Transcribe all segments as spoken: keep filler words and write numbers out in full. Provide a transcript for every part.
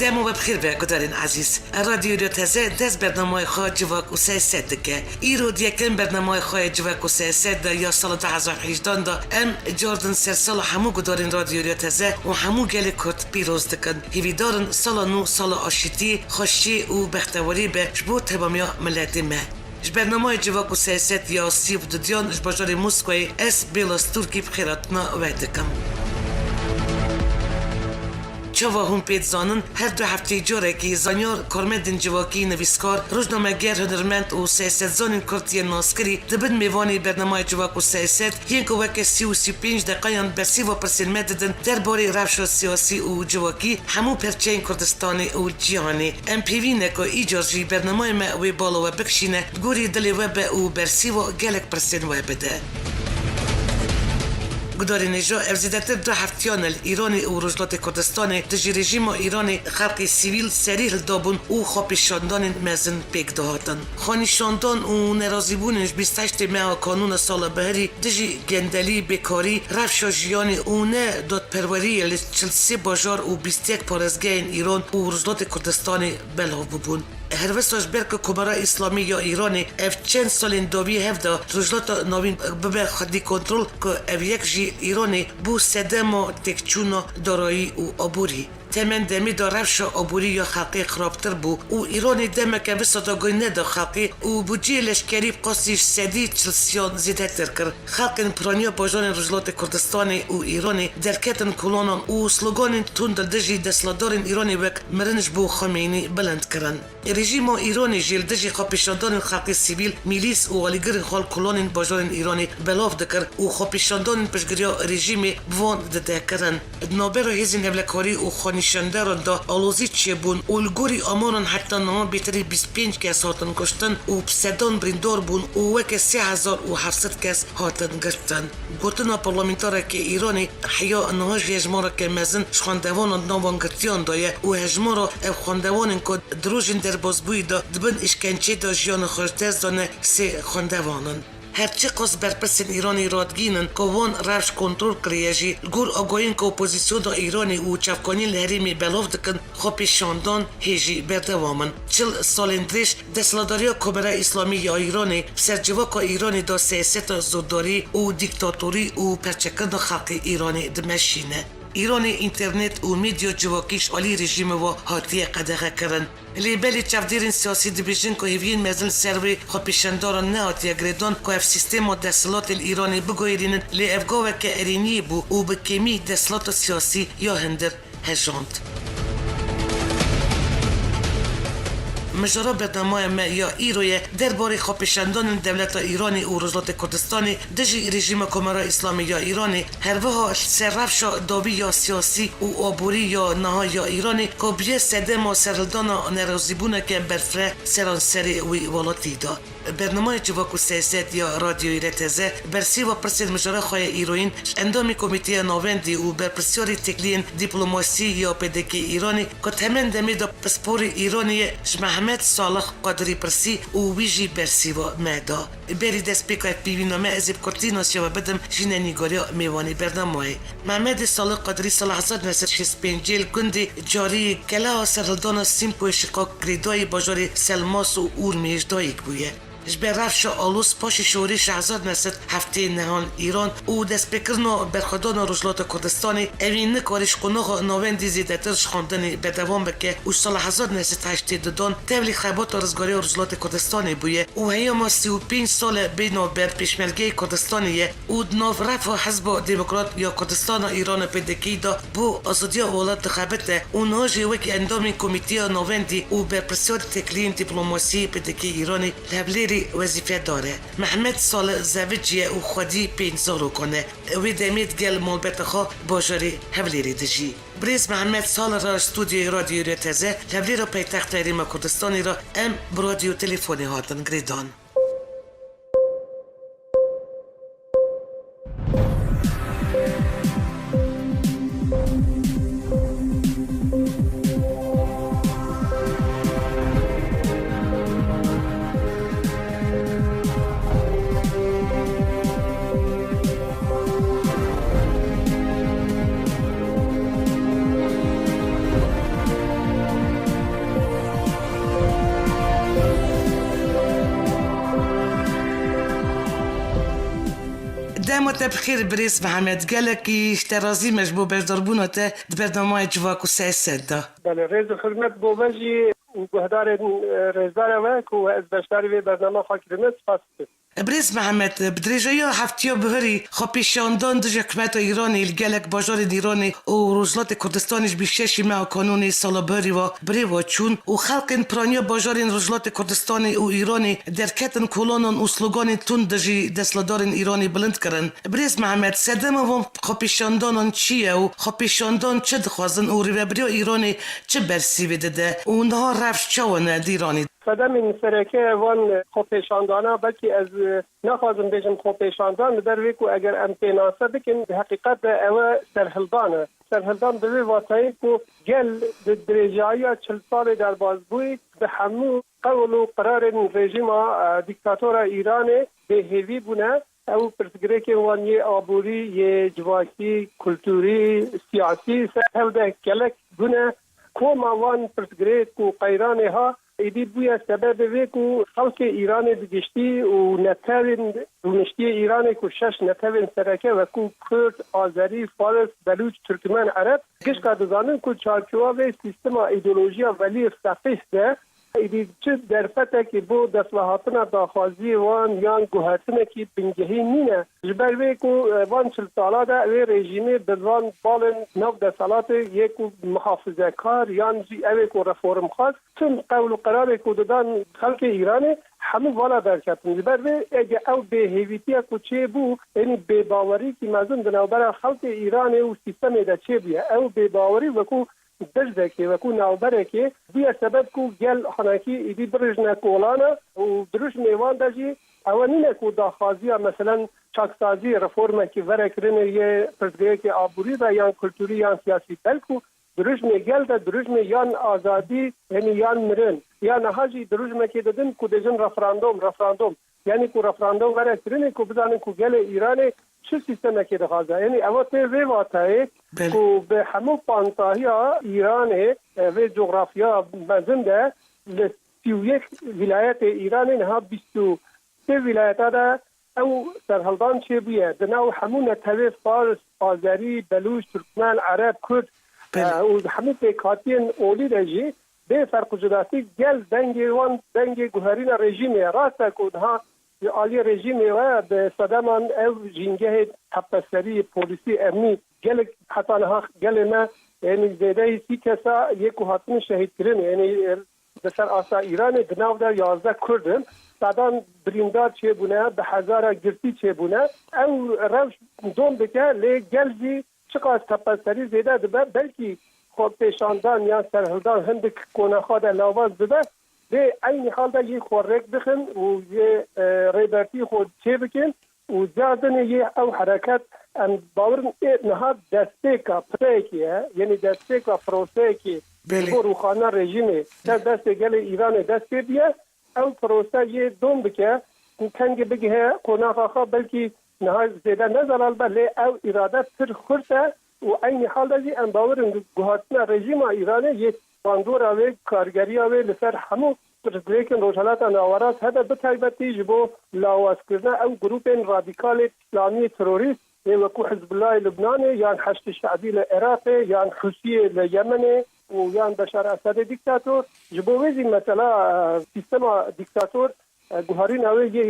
Dema we bi xêr be, gudarên ezîz. Radyo Rêteze dest bernameyê xwe Civak û Siyaset dike. Îro di yekem bernameyê xwe Civak û Siyaset de ya sala du hezar hejdan de em cardin ser sala hemû gudarên Radyo Rêteze û hemû gelê Kurd pîroz dikin. Hêvîdar in sala nû sala aşîtiyê, xweşiyê û bextewariyê be ji bo temamiya miletê me. Ji bernameyê Civak û Siyaset ya sî û dudiyan ji bajarê Moskowayê ez Bêla Stûrkî bi xêrhatina we dikim. Çawa hûn pê dizanin, her du hefteyê carekê zanyar, karmendên civakî, nivîskar, rojnameger, hunermend û siyasetzanên Kurd yên naskirî di bin mêvanê bernameyê Civak û Siyaset yên ku weke sî û sî û pênc deqeyan bersîva pirsên me didin derbarê rewşa siyasî û civakî hemû perçeyên Kurdistanê û cîhanê. Em pêvî ne ku îcar jî bernameyê me wê bala we bikişîne, di gorî dilê we be û bersîva gelek pirsên we bide. Gudarên hêja, ev zêdetir du heftiyan e li Îranê û Rojhilatê Kurdistanê dijî rejîma Îranê xelkê sivîl serî hildabûn û xwepêşandanên mezin pêk dihatin. Xwenîşandan û nerazîbûnên ji bîst heştê meha kanûna sala biharî dijî gendelî, bêkarî, rewşa jiyanê û ne dadperweriyê li çil sê bajar û bîst yek parêzgehên Îran û Rojhilatê Kurdistanê belav bûbûn. Her wisa ji ber ku Komara Îslamî ya Îranê ev çend salên dawî hev de Rojhilata Navîn bibe xwedî kontrol, ku ev yek jî Îranê bû sedema têkçûna darayî û aborî. Temen demê de rewşa aborî ya xelkê xirabtir bû û Îranê demeke wisa dagihan neda xelkê û budceyê leşkerî bi qasî ji sedî çil sêyan zêdetir kir. Xelkên piraniya bajarên Rojhilatê Kurdistanê û Îranê derketin kolanan û sloganên tund li dijî desthilatdarên Îranê wek mirin ji bo Xamênî bilind kirin. Rejîma Îranê jî li dijî xwepêşandanên xelkê sivîl, mîlîs û alîgirên xwe li kolanên bajarên Îranê belav dikir û xwepêşandanên piştgiriya rejîmê bi van dide kirin. Di navbera hêzên ewlekarî û xwenîşandaran de alozî çêbûn û li gorî amaran heta niha bêtirî bîst pênc kes hatin kuştin û bi sedan birîndar bûn û weke sê hezar û heft sed kes hatin girtin. Gotina parlamentarekê Îranê, heya niha jî hejmareke mezin ji xwendevanan di nav wan girtiyan de ye û hejmara ew xwendevanên ku di rojên derbasbûyî de di bin îşkenceyê de jiyana xwe ji dest dane sê xwendevan in. Her çiqas berpirsên Îranê radgîn in ku wan rewş kontrol kiriye jî, li gor agahiyên ku opozisyona Îranê û çavkaniyên li herêmê belav dikin, xwepêşandan hê jî berdewam in. Çil salên dirêj desthilatdariya Komara Îslamî ya Îranê bi ser civaka Îranê de siyaseta zordarî û dîktatorî û perçekirina xelkê Îranê dimeşîne. Îranê înternet û medya civakî ji alî rejîmê ve hatiye qedexekirin. Lê belê çavdêrên siyasî dibêjin ku hêviyên mezin li ser wê xwepêşandaran nehatiye girêdan ku ev sîstema desthilatê li Îranê biguherînin, lê ev gaveke erêniyê bû û bi kêmî desthilata siyasî ya hundir hejand. Mijara bernamaya me ya îro ye derbarê xwepêşandanên dewleta Îranê û Rojhilatê Kurdistanê dijî rejîma Komara Îslamî ya Îranê, her wiha li ser rewşa dawî ya siyasî û aborî ya niha ya Îranê ku bûye sedema serhildana nerazîbûneke berfireh seranserê wî welatî de. Bernameyê Civak û Siyaset ya Radyoyê Rêteze bersîva pirsên mijara xwe ya îroyîn ji endamê Komîteya Navendî û berpirsyarê têkiliyên dîplomasî ya P D K Îranê ku temen demê de pisporê Îranê ye ji Mehmet Salih Qadirî pirsî û wî jî bersîva me da. Berî destpêka pêvîna me ez ê bi kurtî nasiya we bidim jî nîgariya mêvanê bernameyê. Mehmedê Salih Qadirî sala hezar neh sed şêst û pêncê li gundê Cariyê keleha serhildana Sîmpoyê Şiqaq girêdayî bajarê Selmas û Urmiyê ji dayik bûye. Ji ber rewşa aloz paşê şorişa hezar neh sed heftê nehan Îran û destpêkirina berxwedana Rojhilata Kurdistanê, evî nikarî ji qonaxa navendî zêdetir ji xwendinê berdewam bike û ji sala hezar neh sed heştê dudan tevlî xebata rizgariya Rojhilatê Kurdistanê bûye û heyama sî û pênc sal e bê navber Pêşmergeyê Kurdistanê ye û di nav refa Hizba Demokrat ya Kurdistana Îranê P D K'yî de bo azadiya welat dixebite û niha jî wekî endamê Komîteya Navendî û berpirsyarê têkiliyên dîplomasiyê P D K Îranê li Hevlêrê wezîfedar e. Mehmet Salih zewicî ye û xwedî pênc zarokan e. Wê demê digel malbeta xwe bajarê Hevlêrê dijî. Birêz Mehmet Salih re ji stûdyoyê Radyoyê Rêteze li Hevlêra paytexta Herêma Kurdistanê re em bi radyo telefonê hatin girêdan. Te bi xêr birêz Mihemed, gelekî ji te razî me ji bo beşdarbûna te di bernameyê Civak û Siyaset de. Belê, rêz û xizmet bo we jî û guhdarên, e, rêzdara we ku ez beşdarî vê bername xwe kirime, spas dikim. Birêz Mihemed, bi dirêjayiya heftiya bihurî xwepêşandan dijî hikûmeta Îranê li gelek bajarên Îranê û Rojhilatê Kurdistanê ji bîst û şeşê meha Kanûnê sala bihurî ve bi rê ve çûn û xelkên piraniya bajarên Rojhilatê Kurdistanê û Îranê derketin kolanan û sloganên tund dijî desthilatdarên Îranê bilind kirin. Birêz Mihemed, sedema van xwepêşandanan çi ye û xwepêşandan çi dixwazin û rêvebiriya Îranê çi bersîvê dide û niha rewş çawa ne di Îranê? Sedemên sereke van xwepêşandana, belkî ez, e, naxwazim bêjim xwepêşandan, li ber vê ku eger em pênase bikin, di heqîqet de ew e serhildan e. Serhildan bi vê vatayê ku gel di dirêjayiya çil salê derbas bûyî, bi hemû qewl û qirarên rejîma, e, dîktatora Îranê bêhêvî bûne. Ew pirsgirêkên wan yê aborî, yê civakî, kulturî, siyasî ser hev de gelek bûne. Koma van pirsgirêk û qeyranê ha êdî bûye sebebê vê ku xelkê Îranê bi giştî û netewên rûniştiyê Îranê ku şeş netewên sereke wekû Kurd, Azerî, Faris, Belûç, Tirkmen, Ereb, gişka dizanin ku çarçowa vê sîstema îdeolojiya welî feqîh de êdî çi derfetekî bo destvehatina daxwaziyê wan yan guhertinekî bingehî nîne. Ji ber vê ku, e, van çil sala de wê rejîmê bi van balên nav desthilatê yê ku muhafizekar yan jî ew ê ku reformxwaz, tim qewl û qerarê ku didan xelkê Îranê hemû vala derketin. Ji ber vê ege ew bêhêvîtiya ku çêbû, yanî bêbawerîkî mezin di navbera xelkê Îranê û sîstemê de çêbûye. Ew bêbawerî wekû dirzekê, wekû navberekê bûye sebeb ku gel hinekî êdî birijne kolana û dirûşmê wan de jî ewe nîne ku daxwaziya, meselen, çaksazî, reformekî verekirinê yê pirsgirêkê aborî de yan kulturî yan siyasî, belku dirûşmê gel de dirûşmê yan azadî, yanî yan mirin, ya niha jî dirûşmekê didin ku dibêjin referandom, referandom. Yanî ku referandom verekirinê ku bizanin ku gelê Îranê çi sîstemekê dixwaze. Yanî ewa tê vê vatayê Belê. ku bi hemû pantahiya Îranê, e, vê cografya mezin de li sî û yek wîlayetê Îranê niha bîst û sê wîlayeta de ew serhildan çêbûye. Di nav hemû netewê Fars, Azerî, Belûç, Tirkmen, Ereb, Kurd, Belê. e, û hemû pêkhatiyên olî de jî bê ferq û cudatî gel dengê wan, dengê guherîna rejîmê ye. Rast e ku niha ji aliyê rejîmê ve bi sedeman ev jîngehê tepeserî, polîsî, emnî gelek heta niha gelê me, yanî zêdeyî sî kesa yê ku hatine şehîdkirin, yanî, e, li ser asta Îranê di nav de yazdeh Kurd in, sedan birîndar çêbûne, bi hezara girtî çêbûne. Ew rewş dom dike, lê gel jî çiqas tepeserî zêde dibe, belkî xwepêşandan yan serhildan hindik qonaxa de lawaz dibe, lê eynî hal de yê xwe rêk dixin û yê, e, rêbertî xwe çêbikin û ziya dinê yê ew hereket, em bawer in ê niha destpêka pireyekê ye, yanî destpêka proseyekê Belê. ji bo rûxandina rejîmê ser destê gelê Îranê dest pê bûye. Ew prose yê dom bike û kengê bigihe qonaxa xwe, belkî niha zêde ne zelal be, lê ew îrade pir xurt e û eynî hal de jî em bawer in guhertina rejîma Îranê yê bandora wê, kargeriya wê li ser hemû pirsgirêkên Rojhelata Nawerast hebe, bi taybetî ji bo lawazkirina ew grûpên radîkalê îslamî terorîst ê wekû Hizbullahê Lubnanê yan Heşdê Şe'bî li Iraqê yan Husiyê li Yemenê û yan Beşar Esedê dîktator. Ji bo wê jî mesela, e, sîstema dîktator, e, guherîna wê yê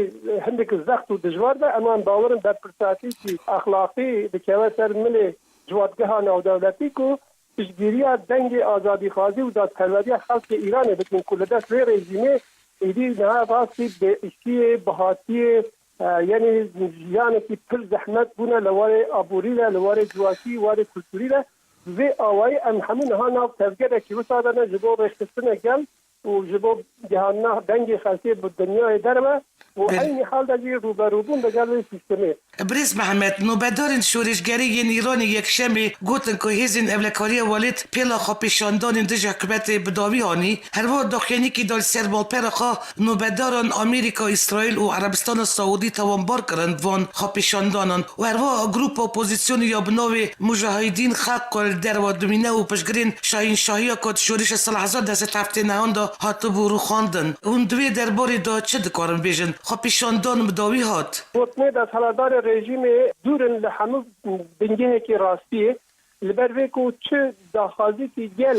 hindik zext û dijwar be. Em an bawer in berpirsatîkî exlaqî dikeve ser milê civatgeha navdewletî ku piştgiriya dengê azadîxwazî û dadperweriya xelkê Îranê bikin ku li dest vê rejîmê êdî niha rastî bêişiyê, bihatiyê, e, yanî jiyanekî pir zehmet bûne li warê aborî de, li warê civakî, warê kulturî de. Bi vê awayî em hemû niha nav tevgerekî wisa de ne ji bo rêxistinê gel û ji bo gihandina dengê xelkê bi dinyayê derve û Belê. eynî hal de jî rûberûbûn digel vê sîstemê. Birêz Mihemed, nobedarên şorêşgerî yên Îranê yekşemê gotin ku hêzên ewlekariya welêt pêla xwepêşandanên dijî hikûmetê bi dawî anî, herwiha daxuyaniyekî da li ser malpera xwe nobedaran Amerîka, Îsraîl û Erebistana Saûdî tawanbar kirin van xwepêşandanan û herwiha grûpa opozîsyonê ya bi navê Mujahidîn Xelq ku li derve dimîne û piştgirên şahînşahiya ku di şorişa sala hezar neh sed heftê nehan de hatibû rûxandin. Hûn di vê derbarê de çi dikarin bêjin? xwepêşandan bi dawî hat. Gotinê desthilatdarê rejîmê dûr in li hemû bingehekî rastiyê, li ber vê ku çi daxwazîkî gel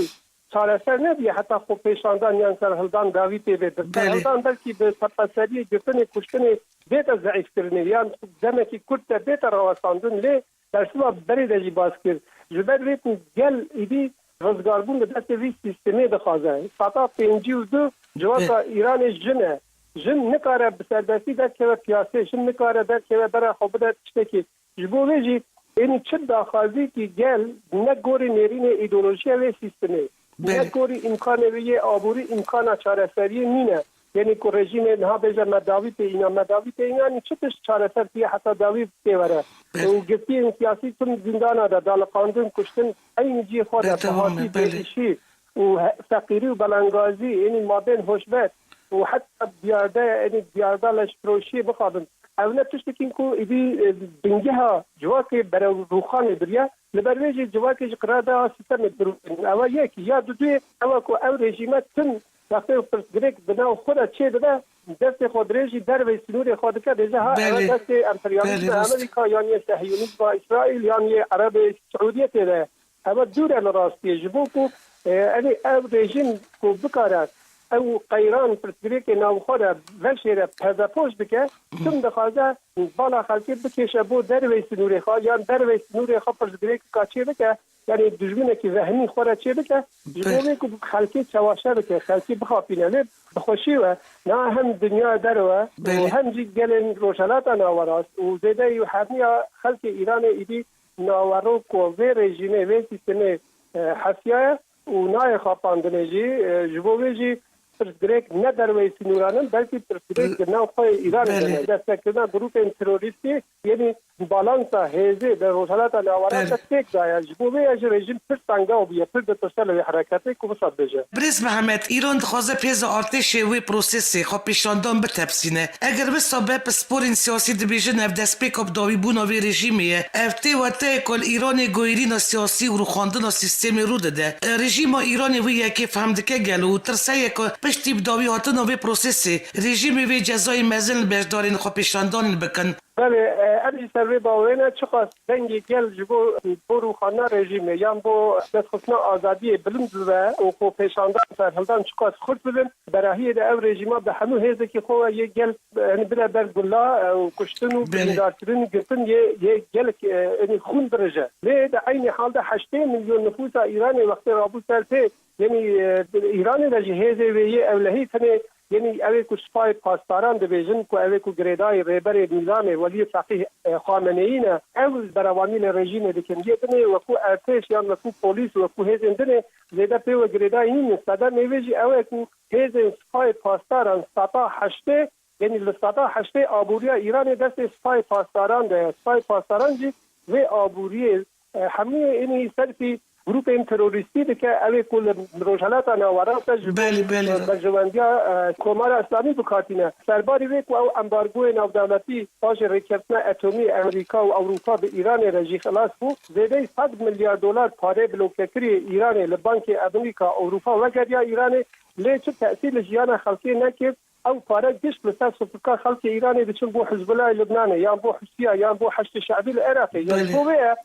çareser nebiye, heta xwepêşandan yan serhildan dawî tê bê. Belê. Serhildan belkî bi tepeseriyê, girtinê, kuştinê bête zeîfkirinê yan demekî kurt de bête rawestandin, lê bersiva berê de jî bas kir. Ji ber vê ku gel êdî rizgarbûn di destê vî sîstemê dixwaze. Seta pêncî û du civaka Îranê jin e. Jin nikare bi serbestî derkeve piyasê, jin nikare derkeve bera xwe bide tiştekî. Ji bo vê jî ênî çi daxwazîkî gel ne gorî nêrînê îdeolojiya vê sîstemê, ne Belê. gorî îmkanê wê yê aborî îmkana çareseriyê nîne. Yanî ku rejîmê niha bêje me dawî tê îna, me dawî tê îna, yanî çi tişt çareser tiye heta dawî tê were. Belê. Û girtiyên siyasî tim zîndana de, daliqandin, kuştin, eynî cihê xwe de, Berdewam e, bihatî, belê. bêîşî û he-, feqîrî û belengazî, yanî mabên hoşber û heta diyarde, yanî diyarda leşfiroşiyê bixabin. Ev ne tiştekîn ku êdî, e, bingeha civakê berew rûxanê biriye. Li ber vê jî civakê ji qirardeya sîstemê dirûn. Ewa yek ya duduyê, ewa ku ew rejîme tim wextê pirsgirêk di nav xwe de çêdibe, destê xwe dirêjî derveyî sînorê xwe dike, dêje ha ewe Belê. destê emperyalîzma Belê, rast. Amerîka yan yê sehyonîzma Îsraîl yan yê Erebê Siûdiyetê de. Ewe dûr e li rastiyê. Ji bo ku, e, evê ev rejîm ku bikare ew qeyran pirsgirêkê navxwe de veşêre, perdepoş bike, tim dixwaze bala xelkê bikêşe bo derveyî sînorê xwe, yan derveyî sînorê xwe pirsgirêk ka çê bike, yanî dijminekî vehmî xwe re çê bike, ji bo Belê. vê ku xelkê çewaşe bike, xelkê bixapîne. Lê bi xweşî we, niha hem dinya derve û Belê. hem jî gelên Rojhelata Nawerast û zêdeyî û hermiya xelkê Îranê êdî naverok ku vê rejîmê, vê sîstemê, e, hesiyaye û nayê xapandinê jî, e, ji bo vê jî pirsgirêk ne derveyî sînoran in, belkî pirsgirêk di nav xwe yê Îranê de Belê. ne. Destekirina grûpên terorîstî, yanî balansa hêzê di Rojhelata Nawerast de Belê. têk daye. Ji bo vê ye jî rejîm pir tengaw bûye, pir ditirse li wê hereketê ku wisa dibêje. Birêz Mihemed, Îran dixwaze bi hêza artêşê wê prosesê xwepêşandan bitepsîne. Eger wisa be, pisporên siyasî dibêjin ev destpêka bi dawîbûna vê rejîmê ye. Ev tê weteyê ku li Îranê goyîrîna siyasî û rûxandina sîstemê rû dide. Rejîma Îranê wê yekê fehm dike gelo û tirs heye ku piştî bi dawî hatina vê prosesê rejîmê wê cezayê mezin li beşdarên xwepêşandanên bikin? Belê, e, em jî ser vê bawerê ne, çiqas dengê gel ji bo, bo rûxandina rejîmê yan bo destxistina azadiyê bilind bibe û xwepêşandan, serhildan çiqas xurt bibin, berahiyê de ev rejîma bi hemû hêzekî xwe yê gel, e, yanî bide ber gula, e, û kuştin û Belê. birîndarkirin, girtin yê, yê gelek, e, yanî xûn birije. Lê di eynî hal de heştê milyon nifûsa Îranê wextê rabû ser pê, yanî, e, Îranê de jî hêzê wê yê ewlehî tenê, yanî ew ê ku Sipayê Pasdaran dibêjin, ku ew ê ku girêdayî rêberê nîzamê Welî Feqîh, e, Xameneî ne, ew berevanî li rejîmê dikin. Yê din ê wekû ertêş yan wekû polîs, wekû hêzên din ê zêde pê wê girêdayî nînin. Sedemê wê jî ew e ku hêzên Sipayê Pasdaran seta heştê, yanî li seta heştê aboriya Îranê destê Sipayê Pasdaran de ye. Sipayê Pasdaran jî vê aboriyê, e, hemûyê ênî serfî grûpên terorîstî dike, ew ê ku li Rojhelata Nawerast de ji bo Belê, belê. berjewendiya, e, Komara Îslamî bi kar tîne. Serbarî vê ku ew embargoyê navdewletî paşê rêkeftina etomî Amerîka û Ewropa bi Îranê re jî xilas bû, zêdeyî sed milyar dolar parê blokekirî Îranê li bankê Amerîka, Ewropa wegeriya Îranê, lê çi tesîr li jiyana xelkê nekir. Ew pare gişt li ser sifirka xelkê Îranê diçin bo Hizbulahê Libnanê, yan bo Hûsiya, yan bo Heşdê Şe'bî li Iraqê. Yanî Belê. bo vê ye,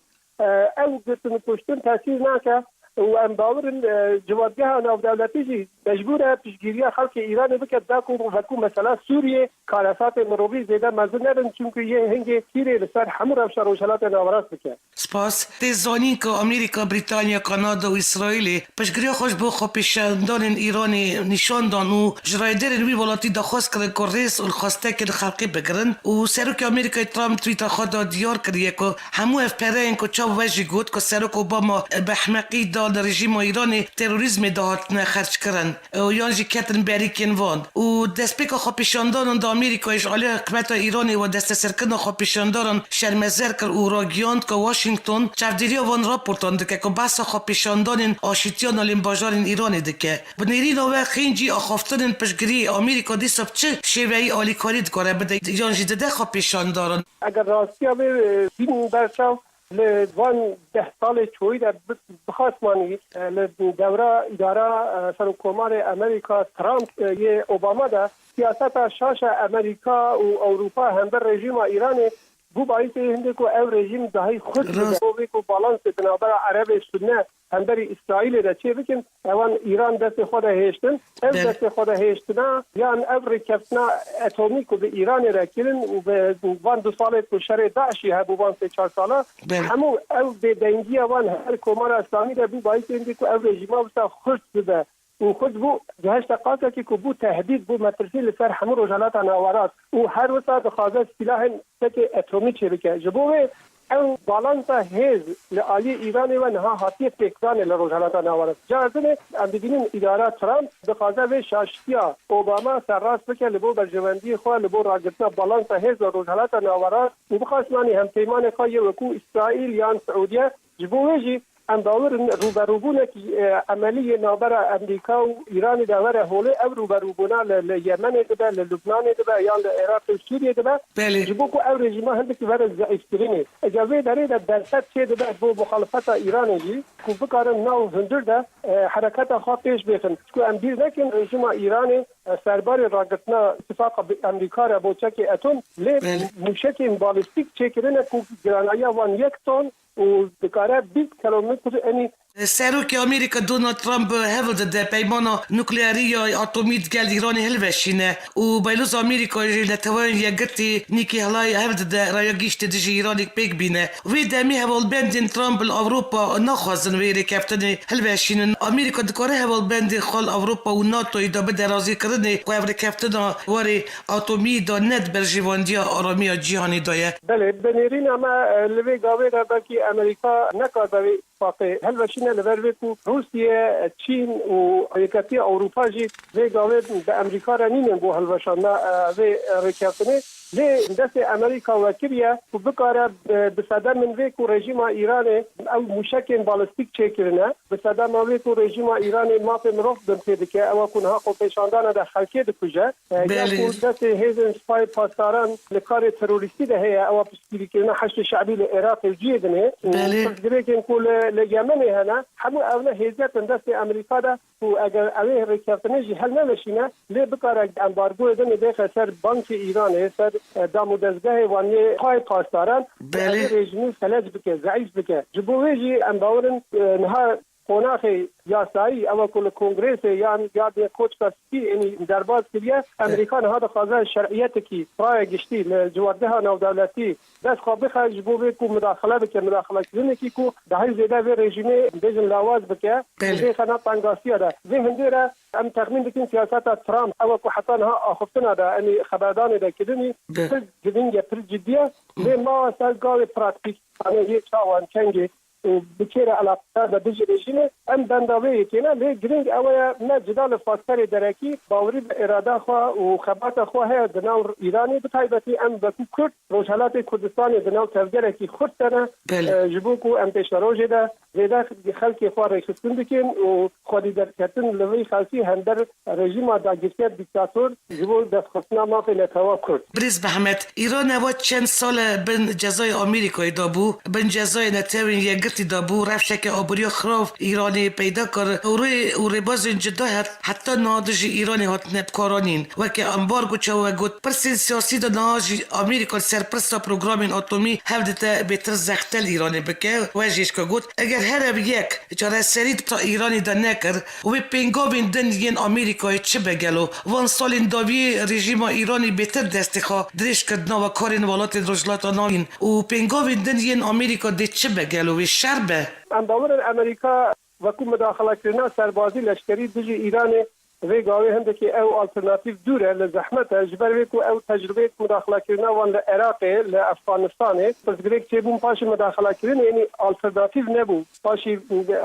e, ew girtin û kuştin tesîr nake û em bawer in, e, civatgeha navdewletî jî mecbûr e piştgiriya xelkê Îranê bike, da ku wekû mesela Sûriyê, karesatê mirovî zêde mezin nebin, çimkî yê hingê tîrê li ser hemû rewşa Rojhilatê Nawerast dike. Spas. Tê zanîn ku Amerîka, Brîtanya, Kanada û Îsraîlê piştgiriya xwe ji bo xwepêşandanên Îranê nîşan dan û ji rayedarên wî welatî daxwaz kirin ku rêz û li xwestekê li xelkê bigirin û Serokê Amerîkayê Trump twîta xwe de diyar kiriye ku hemû ev pereyên ku çav we jî got ku Serok Obama bi ehmeqî da li rejîma Îranê terorîzmê de hatine xerckirin û yan jî ketin berîkên van. Û destpêka xwepêşandanan di Amerîkayê ji alî hikûmeta Îranê we desteserkirina xwepêşandanan şermezar kir û ragihand ku Washington çavdêriya van raportan dike ku behsa xwepêşandanên aşîtiyan li bajarên Îranê dike. Bi nêrîna we xêncî axaftinên piştgiriyê Amerîka dîsa bi çi şêweyî alîkarî dikare bide yan jî dide xwepêşandaran? Eger rastiya vê, e, bînin berçav, Li van deh salê çoyî de bi-, bixasmanî, e, li dewra îdara, e, Serokkomarê Amerîka Trump, e, yê Obama de siyaseta şaş e Amerîka û Ewropa hember rejîma Îranê bû bayîsê hindê ku ev rejîm dahî xurt bibe. Rast. Bo vê ku balansê di navbera Erebê Sunne hemberî Îsraîlê de çê bikin, ewan Îran destê xwe de hêştin. Ev Belê. destê xwe de hêştina yan ev rêkeftina etomî ku bi Îranê re kirin û bi van du salê ku şerê DAIŞ'î hebû van sê çar sala, Belê. hemû ev bêdengiya wan her Komara Îslamî de bû bayîsê hindê ku ev rejîma wisa xurt bibe. Û xurt bû, gihişte qasekê ku bû tehdîd, bû metirsî li ser hemû Rojhelata Nawerast û her wisa dixwaze sîlahên sekê etomî çêbike. Ji bo wê ew balansa hêz li aliyê Îranê ve niha hatiye pêkdanê li Rojhelata Nawerast. Cara dinê em dibînin îdara Trump dixwaze vê şaştiya Obama serrast bike li bo berjewendiyê xwe, li bo ragirtina balansa hêz li Rojhelata Nawerast û bixasmanî hempeymanê xwe yê wekû Îsraîl yan Siûdiye. Ji bo wê jî em bawer in rûberûbûnekî, e, emelî yê navbera Amerîka û Îranê de were holê. Ev rûberûbûna li, li Yemenê dibe, li Lubnanê dibe yan li Iraqê û Sûriyê dibe. Belê. Ji bo ku ev rejîma hindekî were zeîfkirinê. Eger vê derê de derfet çê dibe bo muxalifeta Îranê jî ku bikarin nav hundir de, e, hereketa xwe pêş bêxin. Çku em bîr nekin rejîma Îranê, e, serbarê ragirtina îtifaqa bi Amerîka re bo çekê etom, lê Belê. mûşekên balîstîk çêkirine ku giranayiya wan yek ton û dikare bîst kilometr enî. Serokê Amerîka Donald Trump hewl dide peymana nukleerî ya atomî digel Îranê hilveşîne û Beyloza Amerîkayê jî Neteweyên Yekgirtî Nikî Haley hewl dide raya giştî dijî Îranê pêk bîne. Wê demê hevalbendên Trump li Ewropa naxwazin wê rêkeftinê hilveşînin. Amerîka dikare hevalbendên xwe li Ewropa û NATOyê de bide razîkirinê ku ev rêkeftina warê atomî de ne di berjewendiya aramiya cîhanê de ye. Belê, bi nêrîna me, e, li vê gavê de belkî Amerîka nekaribe wê îtîfaqê hilweşîne, li ber vê ku Rûsye, Çîn û Yeketiya Ewropa jî vê gavê bi Amerîka re nînin bo hilweşandina, e, vê rêkeftinê. Lê destê Amerîka wekiriye ku bikare bi, bi sedemên vê ku rejîma Îranê ew mûşekên balistîk çêkirine, bi sedema vê ku rejîma Îranê mafê mirov binpê dike, ewa ku niha xwepêşandana de xelkê dikuje, e, ya Belê. ku destê hêzên sipayê pasdaran li karê terorîstî de heye, ewa piştgirîkirina Heşdê Şebî li Iraqê û cihê dinê û Belê. pirsgirêkên ku li, li Yemenê hene, hemû ev ne hêziyetin destê Amerîka de ku eger ew ê rêkeftinê jî hel neveşîne, lê bikare embargoyê dinê bêxe ser bankê Îranê, ser, e, dam û dezgehê wan yê pay pasdaran, Belê. ev ê rejîmî felec bike, zeîf bike. Ji bo wê jî em bawer in, e, niha qonaxê yasayî, ew ku li Kongresê yan Yardê Koçka Spî enî derbas kiriye, Amerîka niha dixwaze şer'iyetekî, raya giştî li ciwargeha navdewletî dest xwe bixe ji bo vê ku mudaxile bike, mudaxilekirinekî ku dahî zêde vê rejîmê bêjin lawaz bike, Belê. vê xena tengasiya de. Vê hindê re em texmîn dikin siyaseta Trump, ew ku heta niha axiftina de, enî xeberdanê de kirinî, Be- pir girîng e, pir cidî ye. Lê mawa ser gavê praktîk, yanî yê çawan kengê û bi kê re eleqedar be dijî rejîmê, em benda vê yekê ne. Lê girîng ew e, me cida li faktorê derekî, bawerî bi îrada xwe û xebata xwe heye di nav Îranê, bi taybetî em wekû Kurd, Rojhelatê Kurdistanê di nav tevgerekî xurt de ne. Belê. E, ji bo ku em pêşerojê de zêde xelkê xwe rêxistin dikin û xwedî derketin li vî xelkî hember rejîma dagirker dîktator ji bo destxistina mafê netewa Kurd. Birêz Mehmet, Îran ewa çend sal e bin cezayê Amerîkayê de bû, bin cezayê Netewên Yekgirtî de bû, rewşeke aboriya xirav Îranê peyda kir. Rê û rêbazên cuda het-, heta niha dijî Îranê hatine bikaranîn. Weke ambargo çawa got, pirsên siyasî de niha jî Amerîka li ser pirsa programên atomî hewl dide bêtir zextel Îranê bike. We jî got, eger her ev yek çareserî di Îranê de nekir, wê pêngavên din yên Amerîkayê çi be gelo? Van salên dawiyê rejîma Îranê bêtir destê xwe dirêj kir di nava karên welatên Rojhilata Navîn û pêngavên din yên Amerîka dê çi be gelo? Wê şer be? Em bawer in Amerîka wekû mudaxilekirina serbazî leşkerî dijî Îranê vê gavê hindekî ew alternatîf dûr e, li zehmet e, ji ber wê ku ew tecrubeyek mudaxilekirina wan li Iraqê, li Efxanistanê, pirsgirêk çêbûn paşê mudaxilekirinê, yanî alternatîf nebû. Paşê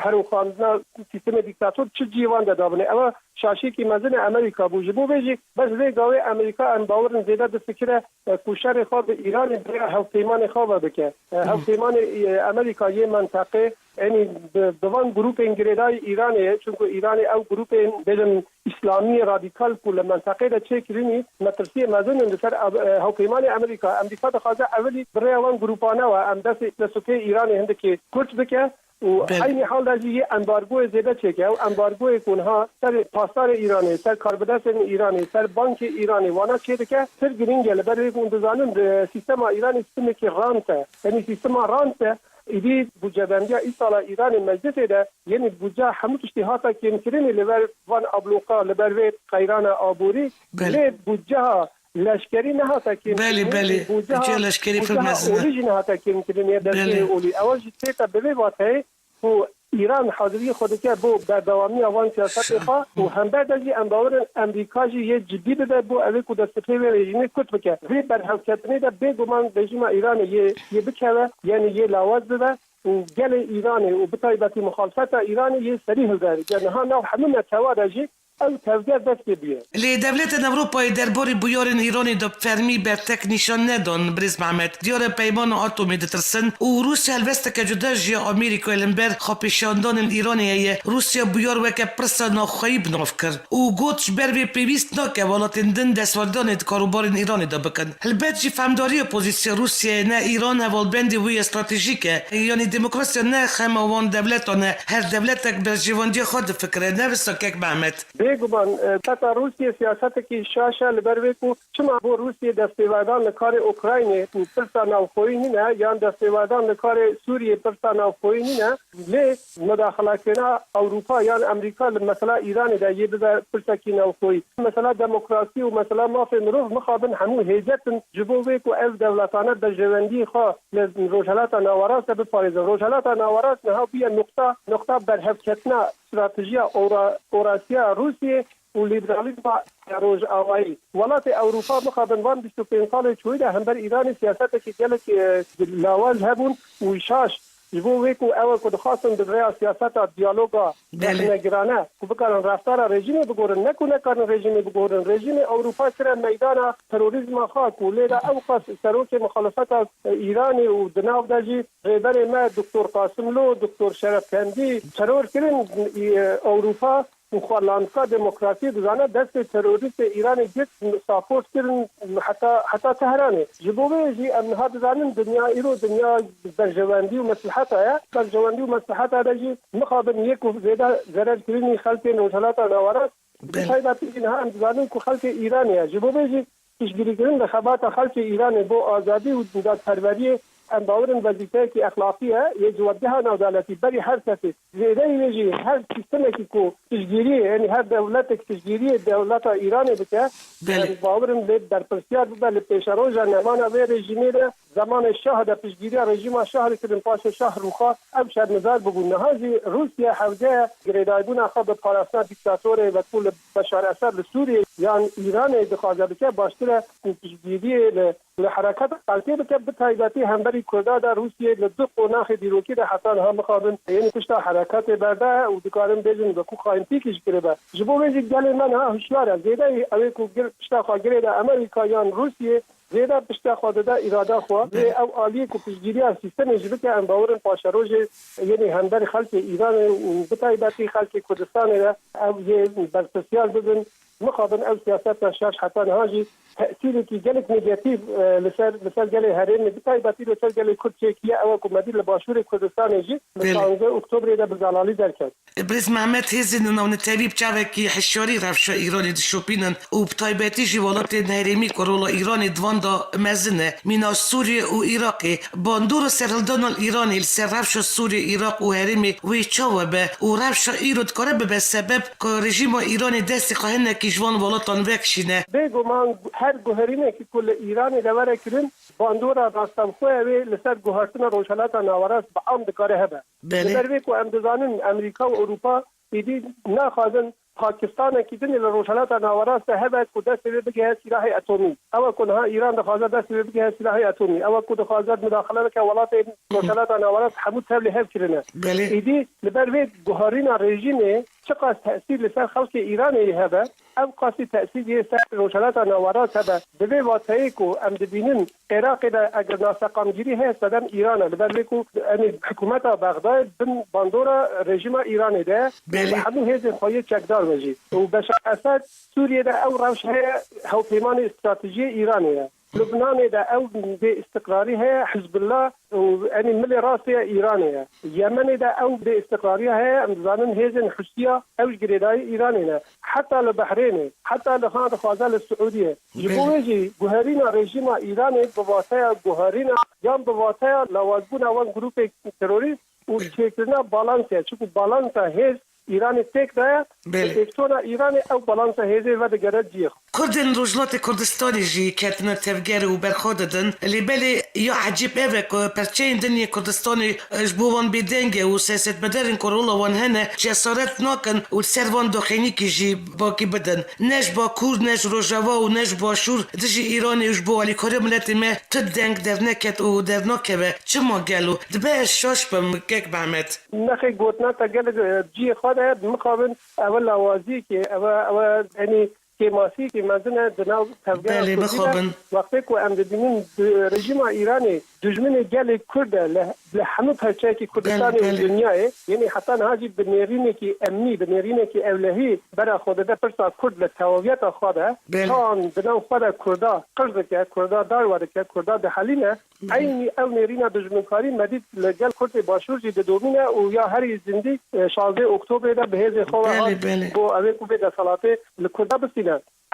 herûxandina sîstemê dîktator çi cihê wan de dabine? Ewa şaşiyekî mezin e Amerîka bû. Ji bo vê jî bes vê gavê Amerîka em bawer in zêde difikire, e, ku şerê xwe bi Îranê bi rêya hevpeymanê xwe ve bike. E, hevpeymanê, e, Amerîka yê menteqê, Yanî bi, bi van grûpên girêdayî Îranê ye, çunku Îranê ew grûpên, bêjin, îslamiyê radîkal ku li menteqê de çêkirinî, metirsiyê mezin in li ser, e, hewpeymanê Amerîka. Amerîka dixwaze ewilî bi rêya wan grûpane we em destê, dest û pê Îranê hindikê kurt bike û Belê. eynî hal de jî yê embargoyê zêde çêke. Ew embargoyê ku niha ser pasarê Îranê, ser karbidestên Îranê, ser bankê Îranê wana çêdike, pir girîng e. Li ber wê ku hûn dizanin, e, sîstema Îranê sîstemekî rant e. Yanî sîstema rant e. Îdî budcebendiya îsala Îranê meclisê de, yanî budceya hemû tiştî hate kêmkirinê li ber van abloqa, li ber vê qeyrana aborî. Belê. Lê budceya leşkerî nehate kêmkirinê. Belê, belê. Budceya, Budceya leşkerî pir budceya mezin e. olî jî nehate kêmkirinê, destê Belê. olî. Ewa jî tête bi vê vateyê ku Îran haziriyê xwe dike bo berdewamiya van siyasetê xwe û hember de jî em bawer in Amerîka jî yê cidî bibe bo ew ê ku destpê vê rejîmê kurt bike. Vê berhevketinê de bêguman rejîma Îranê yê, yê bikeve, yanî yê lawaz bibe û gelê Îranê û bi taybetî muxalifeta Îranê yê serî hilde. Yanî niha nav hemû netewa de jî ew tevger dest pê bûye. Lê dewletên Ewropayê derbarê bûyerên Îranê de fermî bertek nîşan nedon, birêz Mehmet. Diyar e peymana atomê ditirsin û Rûsya helbesteke cuda ji ya Amerîkayê li hember xwepêşandanên Îranê heye. Rûsya bûyer weke pirsa navxweyî bi nav kir û got, ji ber vê pêwîst nake welatên din destwerdanê di karûbarên Îranê de bikin. Helbet jî fehmdariya pozîsiya Rûsyayê ne Îran hevalbendê wê ya stratejîk e, yanî demokrasiya ne xema wan dewletan e, her dewletek berjêwendiya xwe difikire, ne wisa kek Mehmet? Bêguman, e, siyaseta Rûsiyê siyasetekî şaş e, li ber vê ku çima bo Rûsiyê destpêverdan li karê Ukraynê ku pirsa navxweyî nîne, yan destpêverdan li karê Sûriyê pirsa navxweyî nîne, lê mudaxilekirina Ewropa yan Amerîka li mesela Îranê de yê bibe pirsekî navxweyî. Mesela demokrasî û mesela mafê mirov mixabin hemû hêzet in ji bo vê ku ev dewletane berjewendiyê xwe li Rojhelata Nawerast de biparêzin. Rojhelata Nawerast niha bûye nuqta, nuqta berhevketina stratejiya Ora-, Orasiya Rûsiyê û lîberalîzma rojavayî. Welatê Ewropa mixabin van bîst û pênc salê çûyî de hember Îranê siyasetekî gelek, e, lawaz hebûn û şaş. Ji bo wê ku ew e ku dixwastin bi rêya siyaseta diyaloga Belê. rexnegirane ku bikarin reftara rejîmê bigorin, ne ku nekarin rejîmê bigorin. Rejîmê Ewropa kire meydana terorîzma xwe ku lê de ew qas serokê muxalefeta Îranê û di nav de jî rêberê me Doktor Qasimlo, Doktor Şerefkendî teror kirin, e, Ewropa û xwe lantika demokrasiyê dizane, destê terorîstê Îranê girt, saport kirin heta, heta Tehranê. Ji bo vê jî em niha dizanin dinya îro dinya berjewendî û mesliheta ye. Berjewendî û mesliheta de jî mixabin yê ku zêde zerer kirinî xelkên Rojhelata Nawerast, bi Belê. taybetî jî niha em dizanin ku xelkê Îranê ye. Ji bo vê jî piştgirîkirin li xebata xelkê Îranê bo azadî û dadperweriyê, em bawer in wezîfeyekî exlaqî ye, yê ji webgeha navdewletî berî her kesê, zêdeyî wê jî her sîstemekî ku piştgiriyê, yanî her dewletek piştgiriyê dewleta Îranê bike, Belê. em bawer in lê berpirsiyar bibe li pêşeroja nemana vê rejîmê de. Zemanê Şah de piştgiriya rejîma Şah dikirin, paşê Şah rûxa, ew şermezar bibûn. Niha jî Rûsya hewce girêdaybûna xwe bi parastina dîktatorê wekû li Beşar Esed li Sûriyê yan Îranê dixwaze bike, baştir e ku piştgiriyê li, li hereketa xelkê bike, bi taybetî hemberî Kurda de Rûsiyê li du qonaxê dîrokî de heta niha mixabin yên pişta hereketê berde û dikarin bêjin wekû xayintîkî jî kiribe. Ji bo vê jî gelê me niha hişyar e. Zêde ew ê ku gir, pişta xwe girêde Amerîka yan Rûsiyê, zêde pişta xwe dide îrada xwe. Lê ew aliyê ku piştgiriya sîstemê jî bike, em bawer in paşerojê yên hember xelkê Îranê û bi taybetî xelkê Kurdistanê de ew yê berpirsiyar bibin. Mixabin ew siyaseta şaş heta niha jî tesîrekî gelek negatîf, e, li ser, li ser gelê herêmê, bi taybetî li ser gelê Kurd çêkiye. Ew e ku me dît li Başûrê Kurdistanê jî, li Belê. şazdeh Oktobrê de bi zelalî derket. Birêz Mehmet, hêzên navnetewî bi çavekî hişyarî rewşa Îranê dişopînin û bi taybetî jî welatên herêmî ku rola Îranê di van de mezin e, mîna Sûriyê û Iraqê, bandora serhildana li Îranê li ser rewşa Sûriyê, Iraq û herêmê wê çawa be û rewşa îro dikare bibe sebeb ku rejîma Îranê destê xwe hinekî ji van welatan vekişîne? Bêguman her guherînekî ku li Îranê de were kirin, bandora rastewxoya wê li ser guhertina Rojhelata Nawerast bi am dikare hebe. Belê. Li ber vê ku em dizanin Amerîka û Ewropa êdî naxwazin Pakistanekî din li Rojhelata Nawerast de hebe ku destê wê bigehe sîlahê etomî. Ew e ku niha Îran dixwaze destê wê bigehe sîlahê etomî. Ew e ku dixwaze mudaxile bike welatên Rojhelata Nawerast hemû tevlî hev kirine. Belê. Êdî li ber vê guherîna rejîmê çiqas tesîr li ser xelkê Îranê hebe, ew qasî tesîr yê ser Rojhelata Nawerast hebe. Di vê wateyê ku em dibînin Iraqê de eger naseqamgirî heye, sedem Îran e. Li ber vê ku, em ê, hikûmeta Bexdayê bin bandora rejîma Îranê de ye. Belê. Bi hemû hêzên xwe yê çekdar ve jî. Û Beşar Esed, Sûriyê de ew rewş heye, hewpeymanê stratejiyê Îranê ye. Lubnanê de ew bêîstiqrarî heye, Hizbullah û, enî, milê rastê ye Îranê ye. Yemenê de ew bêîstiqrariya heye, em dizanin hêzên Hûsiya ew ji girêdayî Îranê ne. Heta li Behrênê, heta li ha dixwaze li Siûdiyê. Ji bo Belê. wê jî guherîna rejîma Îranê bi vateya guherîna yan bi vateya lawazbûna wan grûpê terorîst û çêkirina balanse, çiku balansa hêz Îranê têk daye, Belê. bi têktona Îranê ew balansa hêzê vedigere cihê xwe. Kurdên Rojhilatê Kurdistanê jî ketine tevger û berxwe didin. Lê belê ya ecêb ev e ku perçeyên din yê Kurdistanê, e, ji bo wan bêdeng e û siyasetmedarên ku rola wan hene cesaret nakin û li ser van doxînîkî jî bakî bidin. Ne ji Bakur, ne ji Rojava û ne ji Başûr dijî Îranê û ji bo alîkariya miletê me tu deng derneket û dernakeve. Çima gelo? Dibe ez şaş bim, kek Mehmet. Nexê gotina te gelek, e, cihê xwe de ye, mixabin ew e lawaziyekê, ew e, ew e, enî kêmasiyekî mezin e di nav tevgera Belê, Kurdî de. bixabin. Wextê ku em dibînin di rejîma Îranê dijminê gelê Kurd e li, li hemû perçeyekî Kurdistanê Belê, û belê. dinyayê, yenî heta niha jî bi nêrînekî emnî, bi nêrînekî ewlehî bera xwe dide pirsa Kurd li tewaviyeta xwe de. Belê. Çawan di nav xwe de Kurda qir dike, Kurda darwe dike, Kurda dihelîne. Eynî ew nêrîna dijminkarî me dît li gel Kurdê Başûr jî didomîne û ya herî zindî, e, şazdeh Oktobrê de bi hêzên xwe ve Belê, hat belê. bo ew ê ku vê deselatê li Kurda bistîne.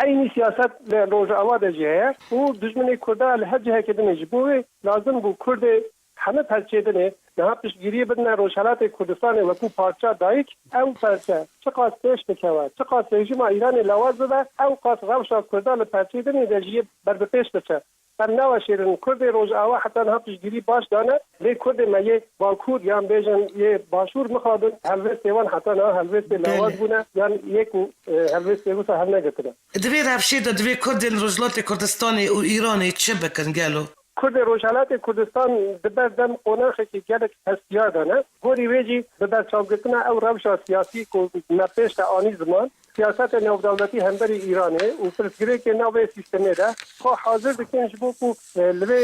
Eynî siyaset li Rojava de jî heye û dijminê Kurda li her cihekê din e. Ji bo wê lazim bû Kurdê hemî perçê din ê niha piştgiriyê bidine Rojhelatê Kurdistanê wekû parça dayik. Ew perçe çiqas pêş bikeve, çiqas rejîma Îranê lawaz bibe, ew qas rewşa Kurda li perçê din ê de jî yê ber bi pêş biçe. Em naweşêrin. Kurdê Rojava heta niha piştgirî baş dane, lê Kurdê me yê Bakur yan bêjin yê Başûr mixabin helwestê wan heta niha helwestê Belê. lawaz bûne yan yê ku, e, helwestê wisa hevnegirtine. Di vê rewşê de divê Kurdên Rojhilatê Kurdistanê û Îranê çi bikin gelo? Kurdê Rojhelatê Kurdistan di ber dem qonaxekî gelek hestiyar de ne. Gorî wê jî bi berçavgirtina ew rewşa siyasî ku me pêş de anî ziman, siyasetê navdewletî hemberî Îranê û pirsgirêkên nav vê sîstemê de xwe hazir dikin ji bo ku, e, li vê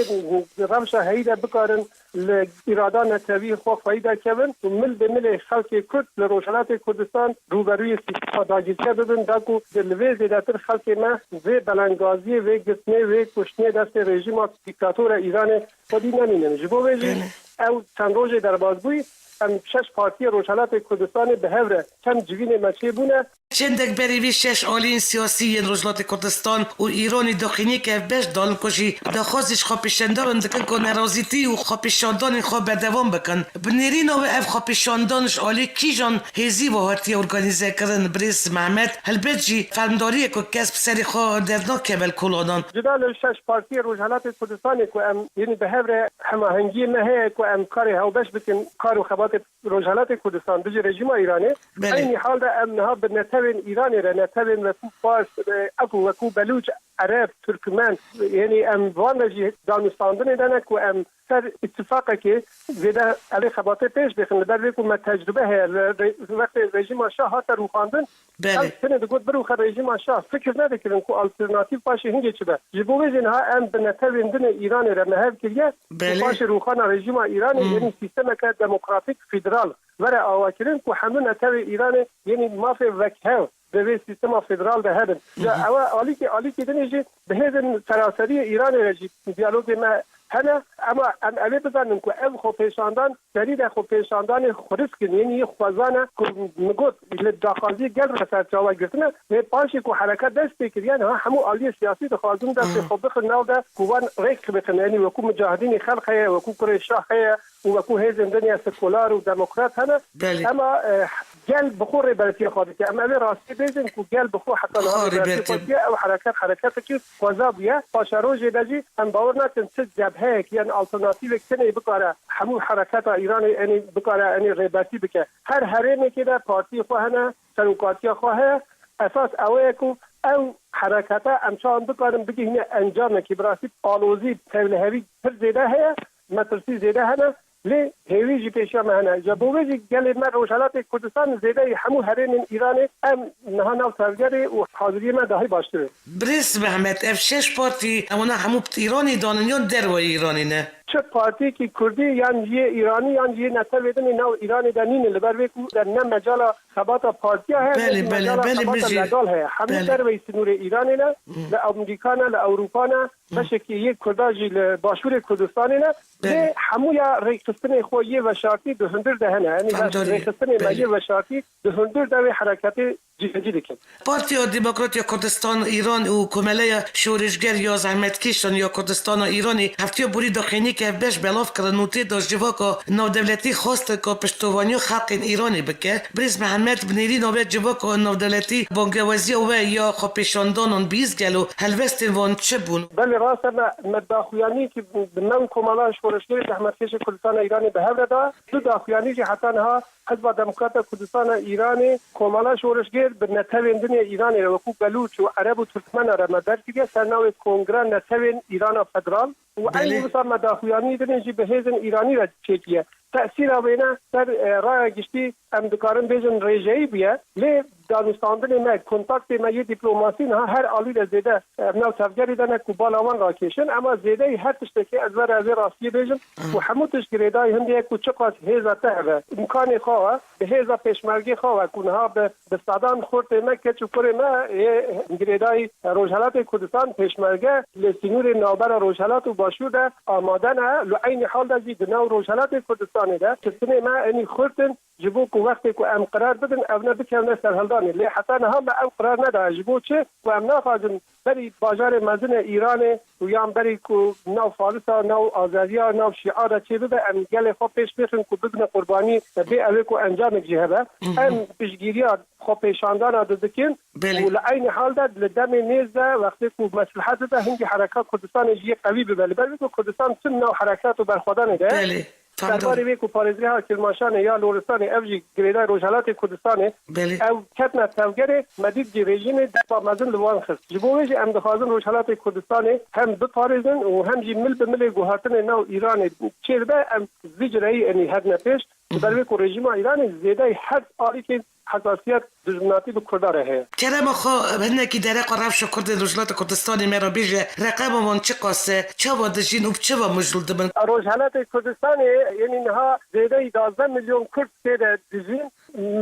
rewşa heyî de bikarin li îrada netewî xwe xweyî derkevin û mil bi milê xelkê Kurd li Rojhelatê Kurdistan rûberûyê sîstema dagirker bibin, da ku li vê zêdetir xelkê me vê belengaziyê, vê girtinê, vê kuştinê destê rejîma dîktator e Îranê xwedî nemînin. Ji bo vê jî Belê. ew çend rojê derbas bûyî, em şeş partiyê Rojhelatê Kurdistanê bi hev re çend civînê me çêbûne. Çendek berî vî şeş aliyên siyasî yên Rojhilatê Kurdistan û Îranê doxîniyeke hevbeş dan ku jî daxwazî ji xwepêşandaran dikin ku nerazîtî û xwepêşandanên xwe berdewam bikin. Bi nêrîna we ev xwepêşandan ji alî kîjan hêzî ve hatiye organîzekirin? Birêz Mehmet, helbet jî fermdarî ye ku kes bi serê xwe dernakeve li kolanan. Cuda li şeş partiyê Rojhelatê Kurdistanê ku em, yenî bi hev re hemahengiyê me heye ku em karê hewbeş bikin, kar û xebatê Rojhelatê Kurdistan dijî rejîma Îranê. Belê. Eynî hal de em niha bi netewên Îranê re, netewên wekû Fars, e, ev wekû Belûç, Ereb, Tirkmen, yenî em van re jî danûstandinê de ne ku em ser îttifaqekê zêde ev ê xebatê pêş bêxin. Li ber vê ku me tecrube heye, li re-, wextê rejîma Şah hate rûxandin, Belê. ew tenê digot birûxe rejîma Şah. Fikir nedikirin ku alternatîf paşê hingê çi be. Ji bo vê jî niha em bi netewên din ê Îranê re me hev kiriye. Belê. Paşê rûxana rejîma Îranê Hmm. yenî sîstemeke demokratîk federal were avakirin ku hemû netewê Îranê yenî mafê wekhev di vê sîstema federal de hebin. Hı hı. Ya ew e alîkê, alîkê din jî bi hêzên seraseriyê Îranê re jî diyalogê me hene, ema em evê bizanin ku ev xwepêşandan serî de xwepêşandanê xwerisk in, yenî yê xwezan e ku min got li daxwaziyê gel re serçawe girtine, lê paşê ku hereket dest pê kiriye, niha hemû aliyê siyasî dixwazin destê Hmm. xwe bixin nav de ku wan rêk bixin, yenî wekû mucahidînê xelq heye, wekû kurê şah heye, û wekû hêzên din ya sekular û demokrat hene. Belê. Ema, e, gel bi xwe rêbertiya xwe dike. Em evê rastî bêjin ku gel bi xwe heta niha Xwe rêbertiya xwe rêbertiya. diye. Ew hereket, hereketeke xweza bûye. Paşerojê de jî em bawer nakin ti cebheyek yan alternatîvek tenê bikare hemû hereketa Îranê, enê bikare, enê rêbertî bike. Her herêmekê de partiyê xwe hene, serokatiya xwe heye. Esas ew ye ku ew herekete em çawan bikarin bigihîne encamekî. Bi rastî alozî, tevlihevî pir zêde heye, metirsî zêde hene. Lê hêvî jî pêşiya me hene. Ji bo vê jî gelê me Rojhelatê Kurdistan zêdeyî hemû herêmên Îranê em niha nav tevgerê û haziriyê me dahî baştir e. Birêz Mehmet, ev şeş partî, ewana hemû bi Îranê danin yan dervayî Îranê ne? Çi partiyekî Kurdî yan jî yê Îranî yan jî yê netewê din ê nav Îranê de nîne, li ber vê ku de ne mecala xebata partiya heye, Belê, ne jî belê, mecala belê, xebata bijî. legal heye. Hemû Belê. derveyî sînorê Îranê ne, Hı. li Amerîka ne, li Ewropa ne, Hı. beşekî yê Kurda jî li başûrê Kurdistanê ne. Belê. Lê hemûya rêkxistinê xwe yê veşartî di hundir de hene. Yanî Fehmdarî. rêkxistinê me Belê. yê veşartî di hundir de wê hereketê cîhancî dikin. Partiya Demokrat ya Kurdistan Îran û Komeleya Şorişger ya Zehmetkêşan ya Kurdistana Îranê heftiya borî daxuyaniyeke hevbeş belav kirin û tê de civaka navdewletî xwestin ku piştovaniya xelkên Îranê bike. Birêz Mihemed bi nêrîna vê civaka navdewletî bangewaziya we ya xwepêşandanan bihîst gelo helwestên wan çi bûn? Belê rast e, me, me daxuyaniyekî bi me û Komela Şorişgerê Zehmetkêşê Kurdistana Îranê bi hev re da. Du daxuyanî jî heta niha Hizba Demokrat a Kurdistana Îranê, Komela Şorişger bi netewên din ê Îranê re wekû Belûç û Ereb û Tirkmena re me derkiriye ser navê Kongra Netewên Îrana Federal û Belê. eynî wisa me daxuyanî din ê jî bi hêzên Îranî re çêkiye. Tesîra wêne ser, e, raya giştî em dikarin bêjin rêjeyî bûye. Lê danûstandinê me, kontaktê me yê dîplomasî niha her alî de zêde, e, ev nav tevgerê de ne ku bala wan rakêşin, ema zêdeyî her tiştekê ez were ez ê rastiyê bêjim Aha. ku hemû tişt girêdayî hindê ye ku çiqas hêza te hebe, îmkanê xwe we, bi hêza pêşmergê xwe we ku niha bi, bi sedan xurtê me, keç û kurê me yê girêdayî Rojhelatê Kurdistan pêşmerge li sînorên navbera Rojhelat û Başûr de amade ne, li eynî hal de jî di nav Rojhelatê Kurdistanê de çistinê me enî xurt in, ji bo ku wextê ku em qirar bidin, ew ne bikevne serhildanê. Lê heta niha me ew qirar nedaye. Ji bo çi? Ku em naxwazin berî bajarê mezin ê Îranê û yan berî ku nav Farisa, nav Azeriya, nav Şîa de çêbibe, em gelê xwe pêş bêxin ku bibine qurbanî, bê ew ê ku encamek jî hebe. Hı hı. Em piştgiriya xwepêşandana didikin Belê. û li eynî hal de li demê nêz de wextê ku meslihet dibe hingî hereka Kurdistanê jî yê qewî bibe. Li ber wê ku Kurdistan tim nav herekat û berxwedanê de ye. Belê. Tam Derbarê doğru. vê ku parêzgeha Kirmaşanê ya Loristanê, ev jî girêdayî Rojhelatê Kurdistanê, Belê. ew ketine tevgerê, me dît jî rejîmê derba mezin li wan xist. Ji bo wê jî em dixwazin Rojhelatê Kurdistanê hem biparêzin û hem jî mil bi milê guhartinê nav Îranê çêdibe, em vî cireyî enî hedine pêş. Li ber wê ku rejîma Îranê zêdeyî her alîkên hesasiyet dijminatî bi Kurda re heye. Kerema xwe, hinekî dereqa rewşa Kurdên Rojhilata Kurdistanê me re bêje, reqema wan çiqas e, çawa dijîn û bi çi ve mijûl dibin? Rojhelatê Kurdistanê, yenî niha zêdeyî duwazdeh milyon Kurd tê de dijîn.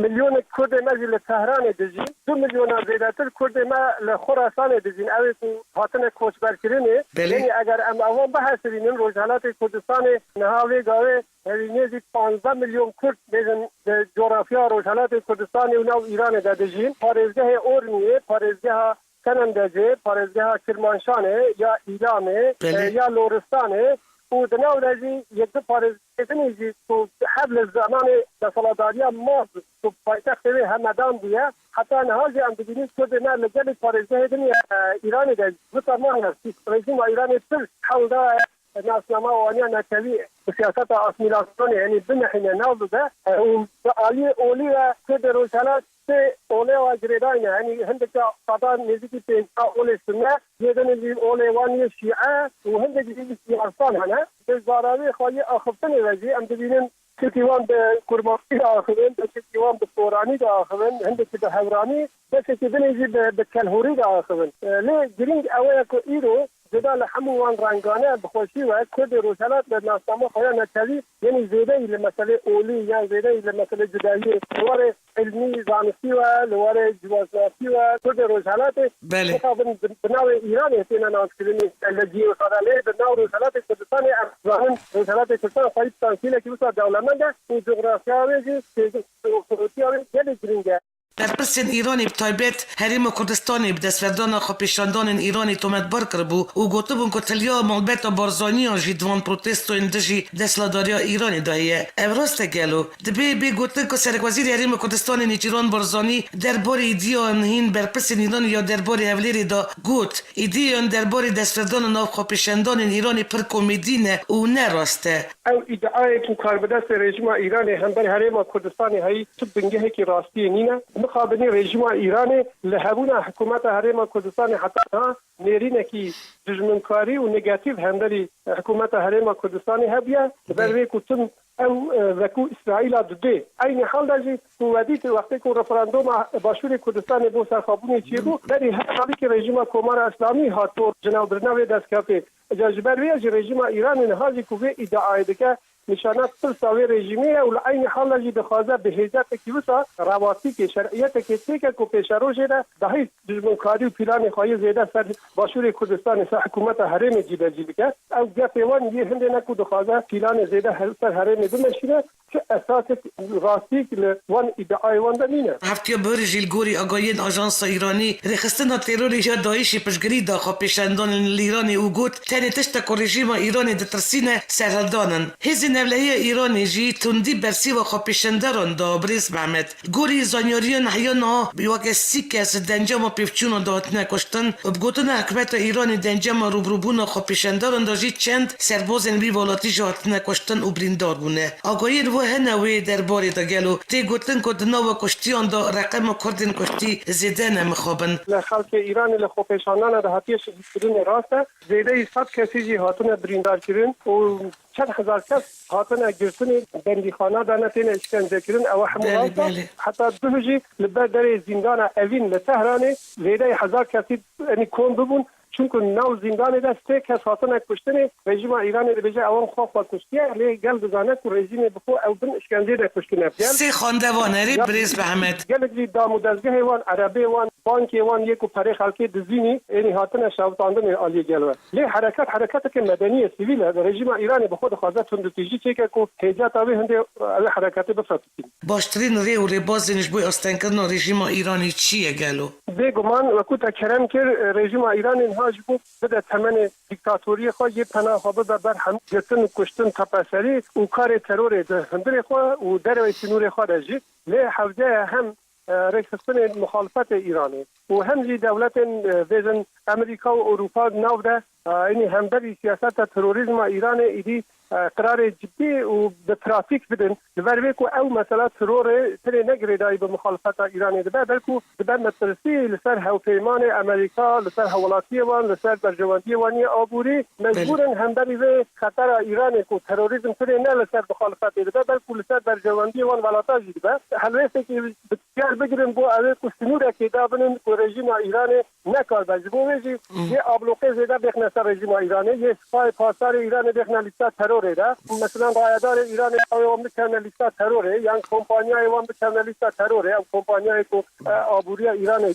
Milyonek Kurdê me jî li Tehranê dijîn. Du milyona zêdetir Kurdê me li Xurasanê dijîn. Ew ê ku hatine koçberkirinê. Belê. Yenî eger em ewan bihesibînin, Rojhelatê Kurdistanê niha vê gavê Herî nêzî panzdeh milyon Kurd bêjin di coğrafya Rojhelatê Kurdistanê û nav Îranê de dijîn. Parêzgehê Ormiyê, parêzgeha Senendecê, parêzgeha Kirmanşanê, ya Îlamê, Belê. e, ya Loristanê û di nav de jî yek du parêzgehê din jî ku hev li zemanê desthilatdariya Maz ku paytextê wê Hemedan bûye, heta niha jî em dibînin Kurdê me li gelek parêzgehê din ya, e, Îranê de wisa mane. Rejîma Îranê pir hewl da nasnama wan ya netewî bi siyaseta asîmîlasyonê, yanî bimehîne, nav bibe. E, û bi aliyê olî ve Kurdê Rojhelat sê olê wa girêdayî ne. Yanî hindeke qada nêzîkî pêncî olê sune, yê din jî olê wan yê şîe û hindek jî yarstan hene. Bi zararê xwe yê axiftinê ve jî em dibînin, çekî wan bi kurmancî de axivin, çekî wan bi soranî de axivin, hindekî bi hewranî, beşekî din jî bi, bi kelhorî de axivin. E, lê girîng ew e ku îro Cuda li hemû wan rengane, bi xweşî we Kurdê Rojhelat li nasnama xwe ya netewî, yenî zêdeyî li meselê olî yan zêdeyî li meselê cudayiyê, li warê ilmî, zanistî we, li warê ciwaznasî we, Kurdê Rojhelatê Belê. mixabin bi, bi navê Îranê têne naskirinê li cihê wisa de. Lê di nav Rojhelatê Kurdistanê em zanin Rojhelatê Kurdistan xweyî potansiyelekî wisa dewlemend e û cografya wê jî têzin û xurûtiya wê gelek girîng e. Berpirsên Îranê bi taybet Herêma Kurdistanê bi destwerdana xwepêşandanên Îranê tometbar kiribû û gotibûn ku tiliya malbeta Barzaniyan jî di van protestoyên dijî desthilatdariya Îranê de heye. Ev rast e gelo? Dibe bê gotin ku Serekwezîrê Herêma Kurdistanê Nêçîrvan Barzanî derbarê îdiyan hîn berpirsên Îranê ya derbarê Hewlêrê de got, îdiyan derbarê destwerdana nav xwepêşandanên Îranê pir komedî ne û ne rast e. Ew îdiayê ku karbidestê rejîma Îranê hember Herêma Kurdistanê heyî tu bingehekî rastiyê nîne. Mixabinî rejîma Îranê li hebûna hikûmeta Herêma Kurdistanê heta niha nêrînekî dijminkarî û negatîf hemberî hikûmeta Herêma Kurdistanê hebûye. Li ber vê ku tim Ew, e, wekû Îsraîla didê. Eynî hal de jî ku we dît, wextê ku referanduma Başûrê Kurdistanê bo serxwebûnê çêbû, berî her salî ki rejîma Komara Îslamî hat bo cinewbirina wê destkeftê. Îca ji ber wê ye jî rejîma Îranê niha jî ku vê îdiayê dike, nîşana tirsa wê rejîmê ye û li eynî hal de jî dixwaze bi hêzetekî wisa rewatîkê, şer'iyetekê çêke ku pêşerojê de dahî dijminkarî û pîlanê xwe yê zêde ser Başûrê Kurdistanê, ser hikûmeta herêmê cîbecî bike. Ew gefê wan yê hindê ne ku dixwaze pîlanê zêde her, ser herêmê bimeşîne, çi esasek rastîk li wan îdiayê wan de nîne. Heftiya Bihurê jî li gorî agahiyên Ajansa Îranî, rêxistina terorê ya DAIŞê piştgirî da xwepêşandanên li Îranê û got, tenê tiştek ku rejîma Îranê ditirsîne, serhildan in. Hêzên Ewlehiya Îranê jî tundî bersîva xwepêşanderan da, birêz Mehmet. Gorî zanyariyan heya niha weke sî kes di encama pêvçûna de hatine kuştin û bi gotina hikûmeta Îranê di encama rûbirûbûna xwepêşandaran de jî çend serbazên wî welatî jî hatine kuştin û birîndar bûne. Agahiyên we hene wê derbarê de gelo tê gotin ku di nava kuştiyan de reqema Kurdên kuştî zêde ne mixabin? Li xelkê Îranê li xwepêşandana de hatiye şehîdkirinê rast e. Zêdeyî sed kesî jî hatine birîndarkirin û çend hezar kes hatine girtinê bendîxana de ne têne îşkencekirin. Ew hemû Belê, rast e. Belê. Heta duh jî li ber derê zîndana Evîn li Tehranê zêdeyî hezar kesî, enî, kom bibûn. Çunku nav zîndanê de sê kes hatine kuştinê. Rejîma Îranê dibêje ewan xwe xwe kuştiye. Lê gel dizane ku rejîmê bi xwe ew bin îşkencê de kuştine. Gel Sê xandevan erê, Ya birêz Mehmet. Gelek jî dam û dezgehê wan, erebê wan, bankê wan yê ku perê xelkê dizînî, ênî hatine şewitandinê aliyê gel we. Lê hereket, hereketeke medenî ye, sivîl e. Rejîma Îranê bi xwe dixwaze tundûtîjî çêke ku hêceta wê hindê ew ê hereketê bifetisîn. Baştirîn rê û rêbazên ji bo astengkirina rejîma Îranê çi ye gelo? Bêguman, wekû te kerem kir, rejîma Îranê niha ji bo bide temenê dîktatoriyê xwe, yê pena xwe bibe ber hemû girtin û kuştin tepeserî û karê terorê di hundirê xwe û derveyî sînorê xwe de jî. Lê hewce ye hem, e, rêkxistinên muxalifetê Îranê û hem jî dewletên, e, bêjin Amerîka û Ewropa nav de, e, enî hemberî siyaseta terorîzma Îranê êdî, e, qirarê cidî û bi pratîk bidin. Li ber vê ku ew mesela terorê tenê ne girêdayî bi muxalifeta Îranê dibe, belkû dibe metirsî li ser hevpeymanê Amerîka, li ser hevwelatiyê wan, li ser berjewendiyê wan yê aborî. Belê. Mecbûr in hemberî vê xetera Îranê ku terorîzm tenê ne li ser muxalifetê dibe, belkû li ser berjewendiyê wan welata jî dibe. Helwêstekî bi pisyar bigirin bo ew ê ku sînorekê dabinin ku rejîma Îranê nekaribe. Ji bo wê jî Mhm. yê abloqê zêde bêxine ser rejîma Îranê, yê Sipayê Pasdarê Îranê bêxine lîsta terorê de. Meselan, rayedarê Îranê ew ê wan bikevne lîsta terorê, yan kompanyayê wan bikevne lîsta terorê, ew kompanyayê ku, e, aboriya Îranê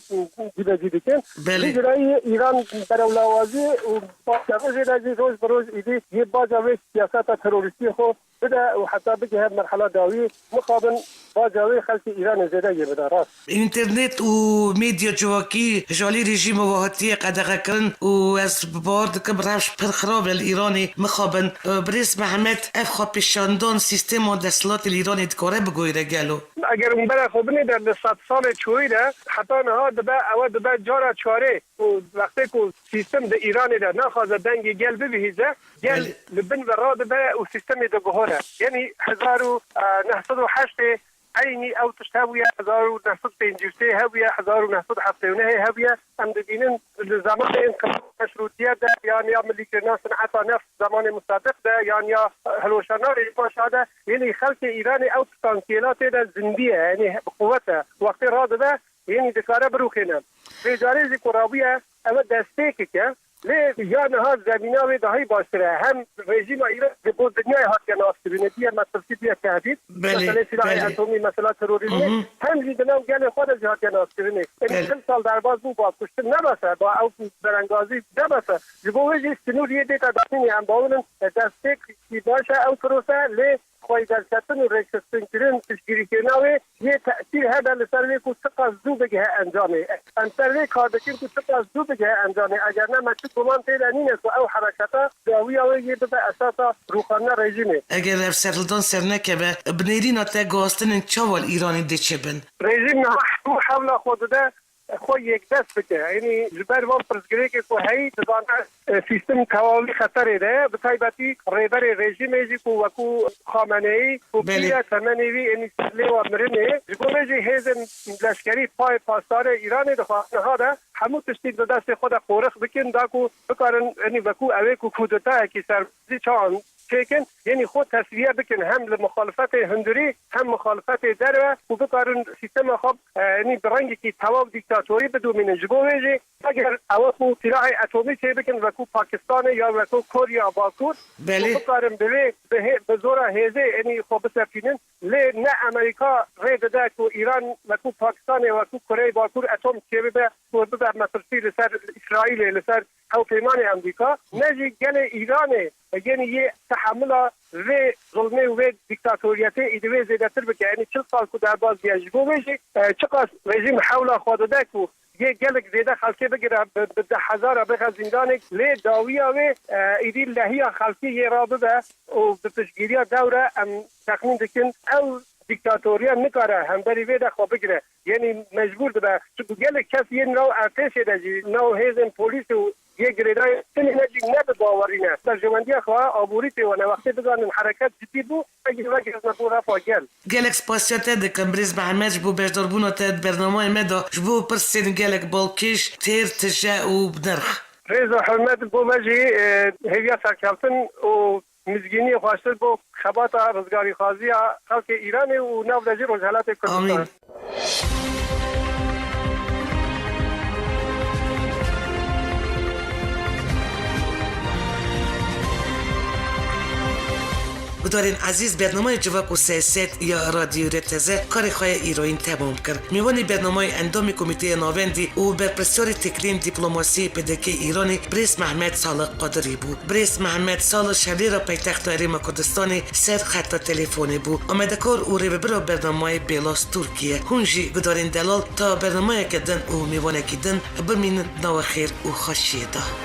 cîbecî dikin. Belê. Vî jirayî Îran berewlawazî û baş rojê de jî roj bi roj êdî yê baca vê siyaseta terorîstiyê xwe bide û heta bigihe merhala dawî, mixabin baca wê xelkê Îranê zêde yê bide rast. Înternet û medya civakî ji alî rejîma ve hatiye qedexekirin û ez bawer dikim rewş pir xirab e li Îranê. Mixabin, e, birêz Mehmet, ev xwepêşandan sîstema desthilatê li Îranê dikare bigoyre gelo? Eger hûn bera xwe binêde li sedsalê çoyî de heta niha dibe, ewe dibe cara çarê û wextê ku sîstem di Îranê de naxwaze dengê gel bibihîze, gel Belê. li bin ve radibe û sîstemê diguhore. Yanî hezar û neh sed û heştê eynî ew tişt hebûye, hezar û neh sed û pêncî û sê hebûye, hezar û neh sed û heftê û nehê hebûye. Em dibînin li zemanê înqilaba meşrûtiyê de, yan ya milîkirina sineta neft zemanê Musaddiq de, yan ya hilweşandina rêjîma şa de, yanî xelkê Îranê ew tiştan kêla tê de zindî ye, yanî bi quwet e. Wextê radibe, Yanî dikare birûxêne. Vê carê jî ku rabûye, ew e destpêkek e. Lê ya niha zemîna wê dahî baştir e. Hem rejîma Îran ji bo dinyayê hatiye naskirinê, bûye metirsî, bûye tehdît. Belê, Meselê silahê belê. etomî, mesela terorîzmê. Mhm. Hem jî di nav gelê xwe de jî hatiye naskirinê. Yanî Belê. çil sal derbas bû, ba kuştin ne bes e, ba ew berengazî ne bes e. Ji bo wê jî sînor yê bête danînê, em bawer in, e, destpêkekî baş e ew prose, lê xweyî derketin û rêkxistinkirin, piştgirîkirina wê yê tesîr hebe li ser wê ku çiqas zû bigihe encamê. Em ser vê kar dikin ku çiqas zû bigihe encamê. Eger ne, me çi guman tê de nîne ku ew hereketa dawiya wê yê bibe esasa rûxandina rejîmê. Eger ev serhildan sernekeve, bi nêrîna te guhastinên çawa li Îranê dê çêbin? Rejîm niha hemû hewla xwe dide xwe yekdest bike. Yanî ji ber van pirsgirêkê ku heyî dizane, e, sîstem tewawî xeterê de ye. Bi taybetî rêberê rejîmê jî ku wekû Xameneî ku Belê. pîr e, temenê wî ênî ser lêwa mirinê. Ji bo vê jî hêzên leşkerî Payê Pasdarê Îranê dixwazin niha de hemû tiştî di destê xwe de qorix bikin, da ku bikarin, yanî wekû ew ê ku kûdetayekî serbazî çawan çêkin, yanî xwe tesfiye bikin hem li muxalifetê hundirî, hem muxalifetê derve, ku bikarin sîstema xwe, e, yanî bi rengekî tewaw dîktatorî bidomînin. Ji bo wê jî eger ew ku silahê etomî çêbikin wekû Pakistanê ya wekû Korya Bakur, Belê. Ku bikarin bi vê, bi hê-, bi zora hêzê, yanî xwe bisefînin. Lê ne Amerîka rê dide ku Îran wekû Pakistanê, wekû Koreyê Bakur etom çêbibe, ku bibe metirsî li ser Îsraîlê, li ser hevpeymanê Amerîka, ne jî gelê Îranê, yanî yê tehemila vê zulmê û vê dîktatoriyetê îdî wê zêdetir bike. Yanî çil sal ku derbas bûye. Ji bo wê jî, e, çiqas rejîm hewla xwe dide ku yê gelek zêde xelkê bigire, bi, bi deh hezara bixe zîndanê, lê dawiya wê, e, îdî lehiya xelkê yê rabibe û bi piştgiriya dewre em texmîn dikin, ew dîktatoriya nikare hemberî vê de xwe bigire. Yanî mecbûr dibe. Çunku gelek kes yên nav erdêşê de jî, nav hêzên polîs û yê girêdayî, tenê ne jî ne bi bawerî ne. Berjewendiya xwe aborî pê wan e. Wextê bizanin hereket cidî bû, wekî vegirîzne bo refa gel. Gelek spasiya te dikim birêz Mehmet ji bo beşdarbûna te di bernameyê me de ji bo pirsên gelek balkêş, têr, tije û bi nirx. Rêz û hurmet bo me jî, e, hêviya serkeftin û mizgîniyê xweştir bo xebata rizgarîxwaziya xelkê Îranê û nav de jî Rojhelatê Kurdistan. Amîn. Gudarên ezîz, bernameyê Civak û Siyaset ya Radyoyê Rêteze karê xwe ya îroyîn temam kir. Mêvanê bernameyê endamê Komîteya Navendî û berpirsiyarê têkiliyên dîplomasiyê P D K Îranê birêz Mehmet Salih Qadirî bû. Birêz Mehmet Salih şevlêra paytexta Herêma Kurdistanê ser xeta telefonê bû. Amadekar û rêvebira bernameyê Bêlas Tirkiye. Hûn jî gudarên delal ta bernameyeke din û mêvanekî din bimînin di nava xêr û xweşiyê de.